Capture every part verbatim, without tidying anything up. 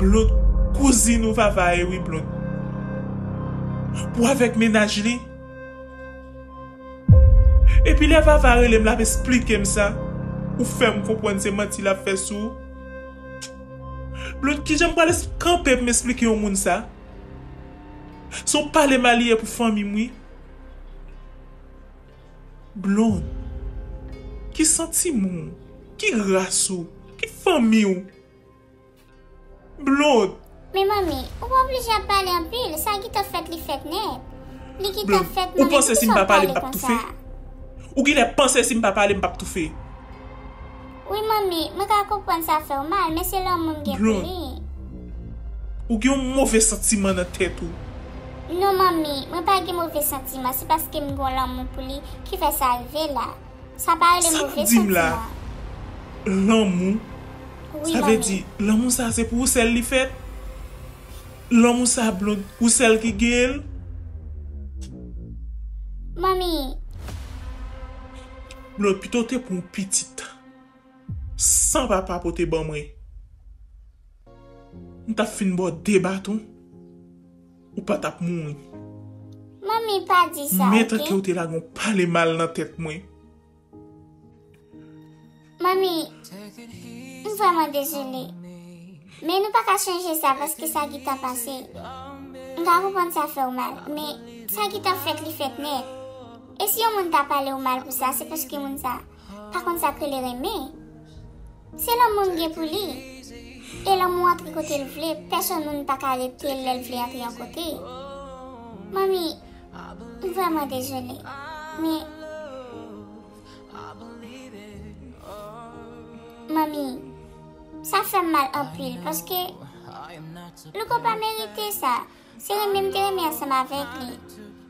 Blond, kouzin ou Vava ye wi, Blond. Pou avèk mennaj li. Epi lè Vava rele m, l ap esplike m sa, ou fè m konprann se manti l ap fè sou ou. Blond, kijan m pral es-, kanpe pou m esplike yon moun sa? Se yon pale mal li ye pou fanmi m wi. Blond, ki santiman w? Ki ras ou? Ki fanmi w? Blond! Men manmi, ou pa oblije ap pale anpil, sa gentan fèt li fèt nèt. Li gentan fèt, manmi, poukisa w pale konsa? Ou genlè panse si m pa pale, m p ap toufe. Wi manmi, mwen ka konprann sa fè w mal, men se lanmou m gen pou li. Ou gen yon move santiman nan tèt ou. Non manmi, mwen pa gen move santiman, se paske m gen yon lanmou pou li ki fè sa rive la. Sa pa rele move santiman. Sa w di m la? Lanmou? Wi manmi. Sa vle di, lanmou sa se pou ou sèl li fèt? Lanmou sa, Blond, ou sèl ki gen l? Manmi. Blond, pito w te pran yon pitit san papa pou w te ban mwen, m t ap fin ba w de baton, ou pa t ap mouri. Manmi, pa di sa, oke? Men tanke w te lage yon pale mal nan tèt mwen. Manmi, m vrèman dezole. Men nou pa ka chanje sa paske sa gentan pase. M ka konprann sa fè w mal, men sa gentan fèt, li fèt nèt. E si yon moun ta pale w mal pou sa, se paske moun sa pa konn sa k rele renmen. Se lanmou m gen pou li. E lanmou antre kote l vle, pèsonn moun pa ka rete l lè l vle antre yon kote. Manmi, m vrèman dezole. Men, manmi, sa fè m mal anpil, paske Louko pa merite sa. Se renmen m te renmen ansanm avèk li.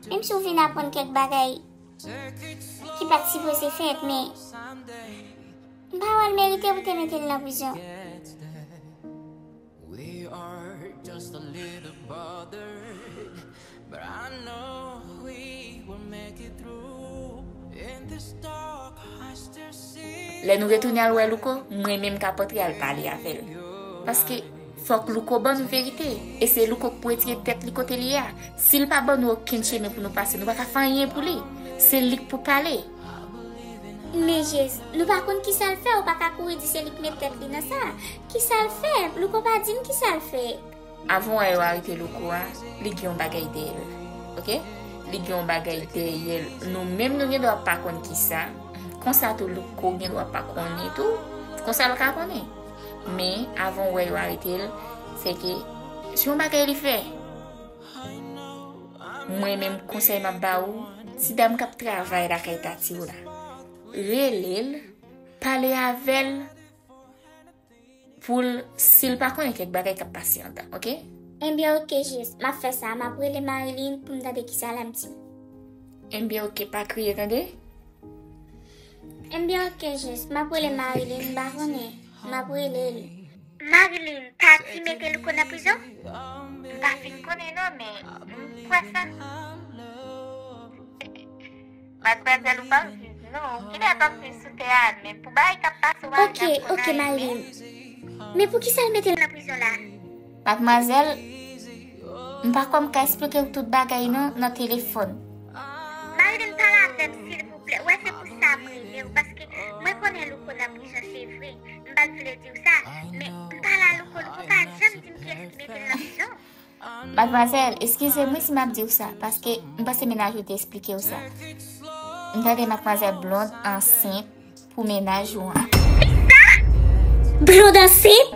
Menm si w vin aprann kèk bagay ki pa t sipoze fèt, men m pa wè l merite pou te mete l nan prizon. We are just a little bothered, but I know we will make it through. In this dark, I still see. Lè nou retounen al wè Louko, mwen menm k ap antre al pale avè l. Paske fòk Louko ban nou verite. E se Louko k pou retire tèt li kote li ye a. Si l pa ban nou okenn chemen pou nou pase, nou pa ka fè anyen pou li. Se li k pou pale. Men Jez, nou pa konn kisa l fè, ou pa ka kouri di se li k met tèt li nan sa. Kisa l fè? Louko pa di n kisa l fè. Avan w wè yo arete Louko a, li gen yon bagay dèyè l. Oke? Li gen yon bagay dèyè l. Nou menm nou gen dwa pa konn kisa. Konsa tou Louko gen dwa pa konnen tou. Konsa l ka konnen. Men avan w wè yo arete l, se ke se yon bagay li fè. Mwen menm konsèy m ap ba ou, ti dam k ap travay lakay Tati w la, rele l, pale avè l pou l, si l pa konnen kèk bagay k ap pase anndan, oke? Ebyen oke Jez, m ap fè sa, m ap rele Marilyn pou m tande kisa l ap di m. Ebyen oke, pa kriye tande. Ebyen oke Jez, m ap rele Marilyn, m pa konnen, m ap rele l. Marilyn, Tati mete Louko nan prizon? M pa fin konnen non, men m kwè sa. Madmwazèl, ou pa viv non, ou genlè p ap viv sou tè a, men pou bagay k ap pase w pa janm konn anyen, men. Oke, oke, Marilyn. Men poukisa l mete l nan prizon la? Madmwazèl, m pa kwè m ka esplike w tout bagay non nan telefòn. Marilyn, pale avè m silvouplè. Ou wè, se pou sa m rele w, paske mwen konnen Louko nan prizon, se vre. M pa t vle di w sa, men m pale a Louko, Louko pa janm di m kiyès ki mete l nan prizon. Madmwazèl, eskize mwen si m ap di w sa, paske m panse mennaj ou te esplike w sa. M tande Madmwazèl Blonde ansent pou mennaj ou an. Kisa? Blonde ansent?